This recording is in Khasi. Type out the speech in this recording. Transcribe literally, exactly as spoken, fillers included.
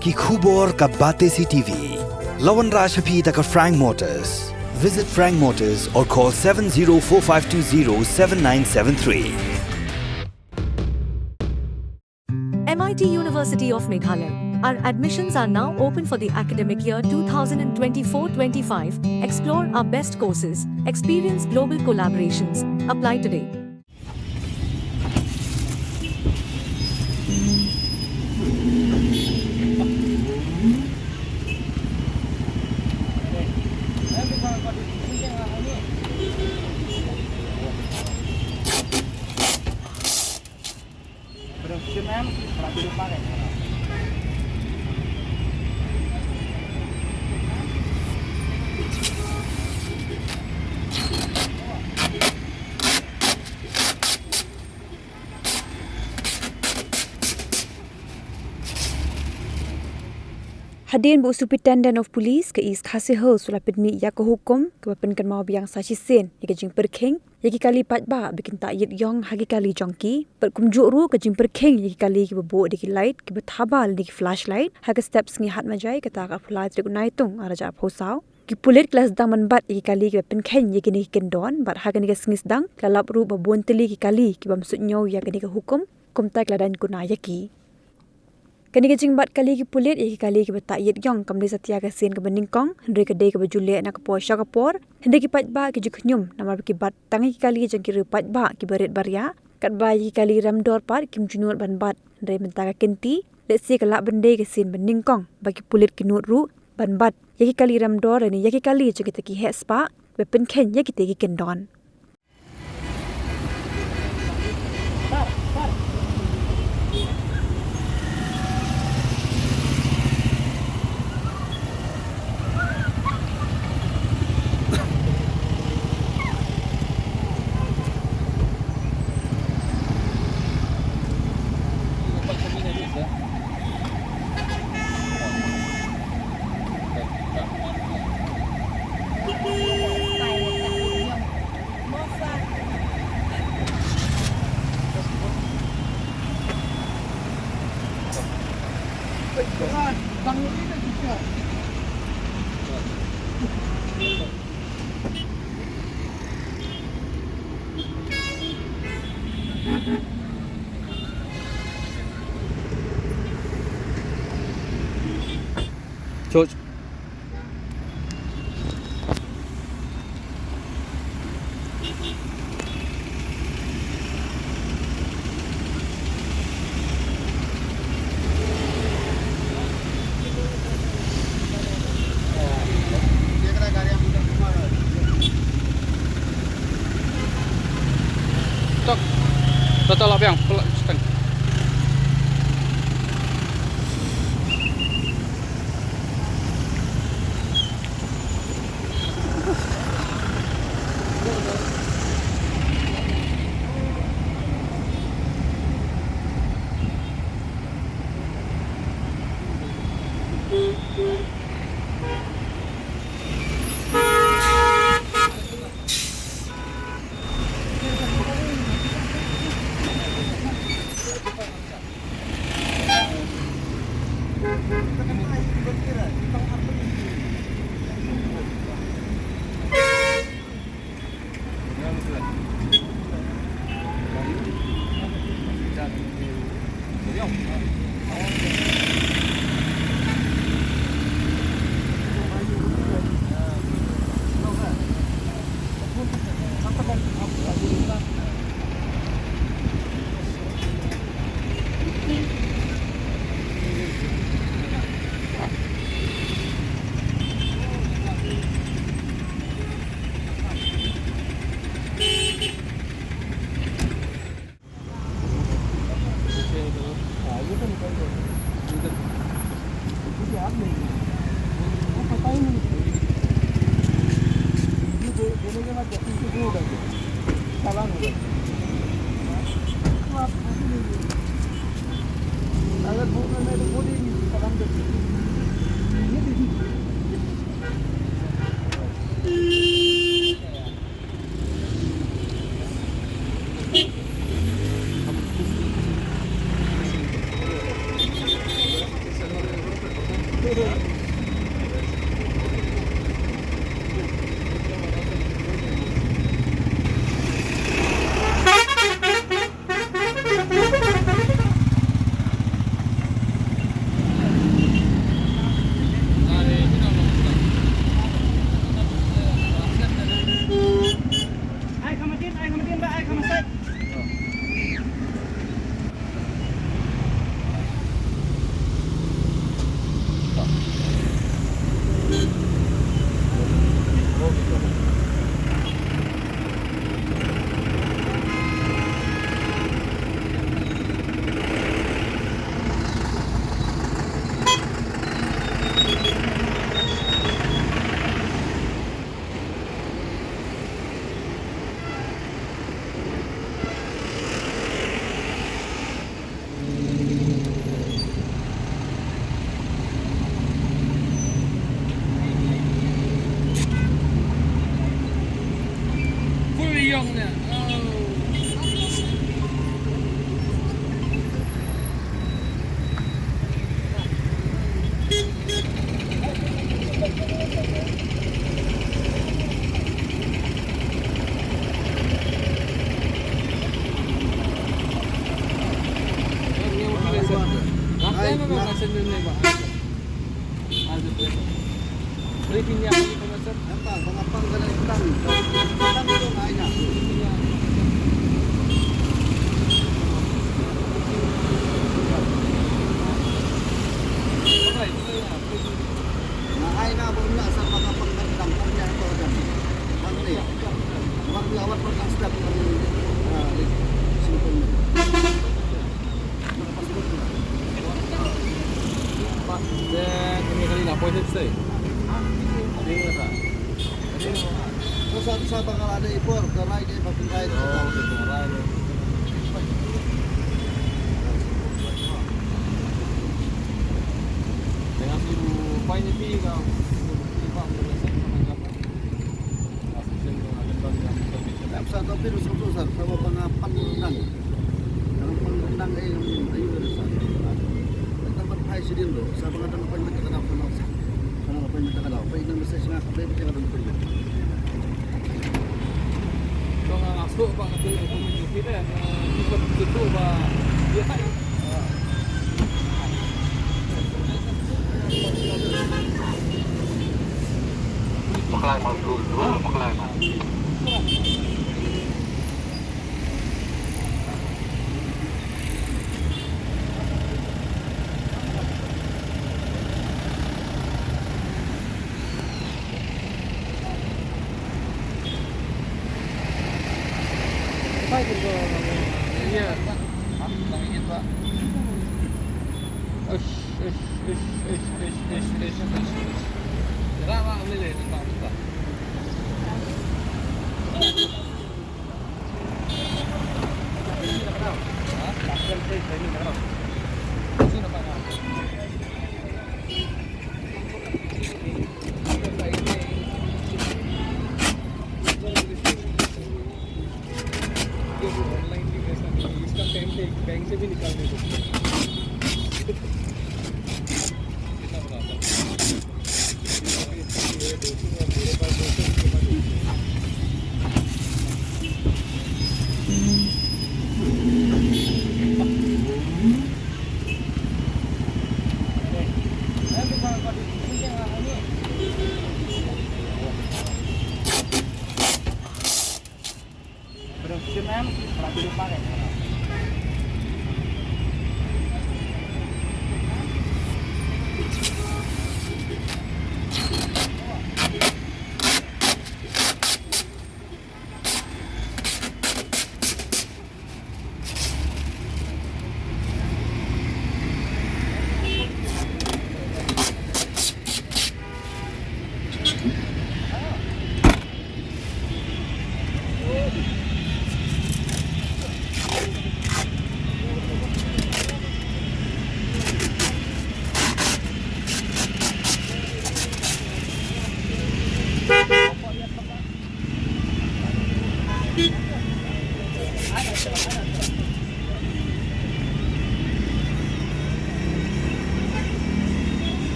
Ki khubor ka Batesi T V. La wanrah sha phi da ka Frank Motors. Visit Frank Motors or call seven zero four five two zero seven nine seven three. M I T University of Meghalaya. Our admissions are now open for the academic year two thousand twenty-four twenty-five. Explore our best courses, experience global collaborations. Apply today. Hadien ba u Superintendent of Police ka East Khasi Hills u la pynmih ïa ka hukum kaba pynkynmaw biang sa shisien ïa ka jingpyrkhing ïa ki kali paidbah ba kin tah ïit ïong ha ki kali jong ki, bad kumjuh ruh ka jingpyrkhing ïa ki kali kiba buh da ki light kiba thaba lane ki flashlight ha ka step sngi Hadmajai kata ka arphew lai tarik u Naitung arhajar arphew saw. Ki pulit ki la sdang ban bat ïa ki kali kiba pynkheiñ ïa kine ki kyndon, bad ha kane ka sngi sdang ki la lap ruh ba bun tylli ki kali ki bym suidñiew ïa kane ka hukum, kumta ki la daiñ kuna ïa ki. Kane ka jingbat kali ki pulit ïa ki kali kiba tah ïit ïong kam dei satia ka sien kaba nyngkong, hynrei ka dei kaba ju leh na ka por sha ka por. Hynrei ki paidbah ki ju khñium namar ba ki bat tang ïa ki kali jong ki riew paidbah kiba rit baria, katba ïa ki kali rem dor pat kim ju nud ban bat. Hynrei mynta ka kynti, lehse ka lah ban dei ka sien ba nyngkong ba ki pulit ki nud ruh ban bat ïa ki kali rem dor lane ïa ki kali jong kita ki heh spah ba pynkheiñ ïa kita ki kyndon. George. Tok. Tok, tok, lah biang, pelak, seteng.